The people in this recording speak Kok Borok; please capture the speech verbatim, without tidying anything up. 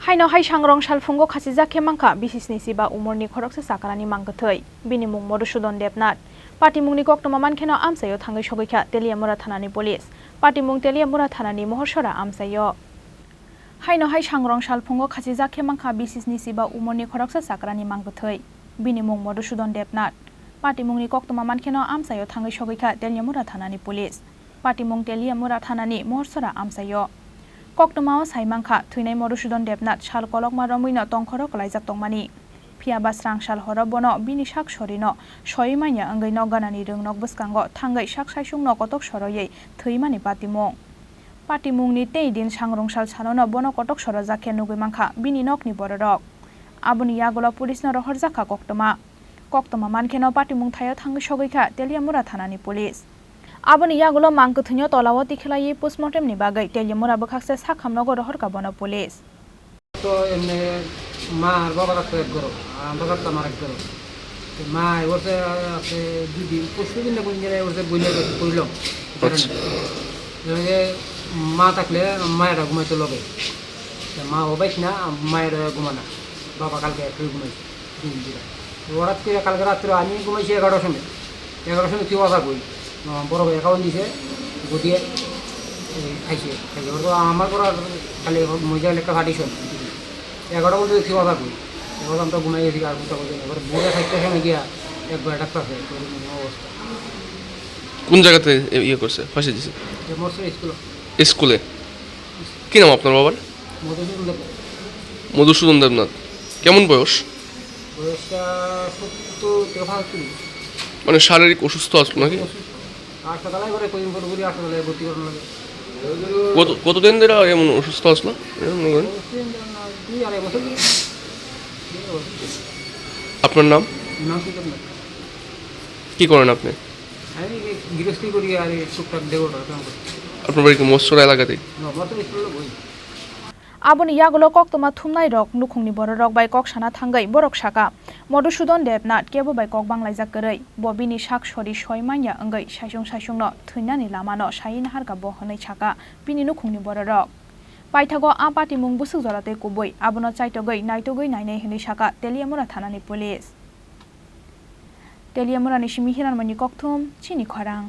Haino hai sangrong salphungo khachijak khe mankha bisisni siba umorni khoroksa chakrani mangkwthwi. Bini mung Modusudon Debnath. Patimungni koktwma mankheno amchaio thangwi sogwikha Teliamura thanani police. Patimung Teliamura thanani Mohorsora amchaio. Haino hai sangrong salphungo khachijak khe mankha bisisni siba umorni khoroksa chakrani mangkwthwi. Bini mung Modusudon Debnath. Patimungni koktwma mankheno amchaio thangwi sogwikha Teliamura thanani police. Patimung Teliamura thanani Mohorsora amchaio. Koktwmao sai mankha, thwinai Modusudon Debnath sal kolokma romwino tongkhoro kwlaijak tongmani. Phiya ba srang sal horo bono bini sak sorino soi manya wngwi nok ganani rwngnok bwskango thangwi sak saisungno kotok sorowi thwimani patimung. Patimungni tei din sangrong sal salono bono kotok sorojak khe nugwi mankha bini nokni bororok. Aboni yagulo police-no rohorjak kha koktwma. Koktwma mankheno patimung thaio thangwi sogwikha Teliamura thanani police. Aboni yagulo mangkwthwino tolao tikhlaiwi postmortemni bagwi Teliamura bwkhakse sakhamnogo rohorkha bono police. তো এমনি মা আর বাবার একটা এক ঘরো, আর বাবার তো আমার এক ঘরো। তো মা এবার সে, সে দুই দিন, পরশু দিন না কোন দিন এবার সে বইলে গেছে, কইলাম। আচ্ছা। এবার যে মা থাকলে মায়েরা ঘুমাইতো লগে। তো মা ও বাইক না, মায়েরা ঘুমানা। বাবা কালকে একটু ঘুমাইছে। হঠাৎ করে কালকে রাত্রে আমি ঘুমাইছি এগারোটার সময়। এগারোটার সময় কেউ আসা কই? আহ, বড় ভাই অ্যাকাউন্ট দিছে, গদিয়ে, এই, খাইছে। খাইছে। ওর তো আমার ঘর আর খালি মজা একটা পার্টিশন। এগারোটা বলতে কেউ আসা কই? এবার আমরা ঘুমাই গেছি, আর কোথাও বলতে এবার ভোরে চারটার সময় গিয়া একবার ডাক্তার হয়ে অবস্থা। কোন জায়গাতে এ-, ইয়ে করছে, ফাঁসি দিছে? যে মরছে স্কুলে। স্কুলে? কি নাম আপনার বাবার? মধুসূদন দেবনাথ। মধুসূদন দেবনাথ। কেমন বয়স? বয়সটা সত্তর থেকে পঁচাত্তর। মানে শারীরিক অসুস্থ আসলো নাকি? অসুস্থ। হাসপাতালে করে কদিন পর পরই হাসপাতালে ভর্তি করানো লাগে। কত, কতদিন ধরে এমন অসুস্থ আসলো? এরকম মনে করেন? কতদিন ধরে না, দুই আড়াই বছর ধরে। আপনার নাম? নাম কি আপনার? কি করেন আপনি? আমি এই গৃহস্থী করি আর এই টুকটাক দেবতা কাম করি। আপনার বাড়ি কি মৎস্যরা এলাকাতেই? না, মৎস্যরা স্কুলে বই। Aboni yagulo koktwma thumnai rok nukhungni bororok bai kok sana thangwi borok saka, Modusudon Debnath kebo bai kok banglaijak kwrwi, bo bini sak sori soi manya wngwi saisung saisungno thwinani lamano sai naharkha bo hwnwi saka bini nukhungni bororok. Paithago a patimung bwswk jora tei kubui, abono chaitogwi naitugwi nainai hwnwi saka Teliamura thanani police. Teliamurani simi Hiranmoyni kokthum, chini khorang.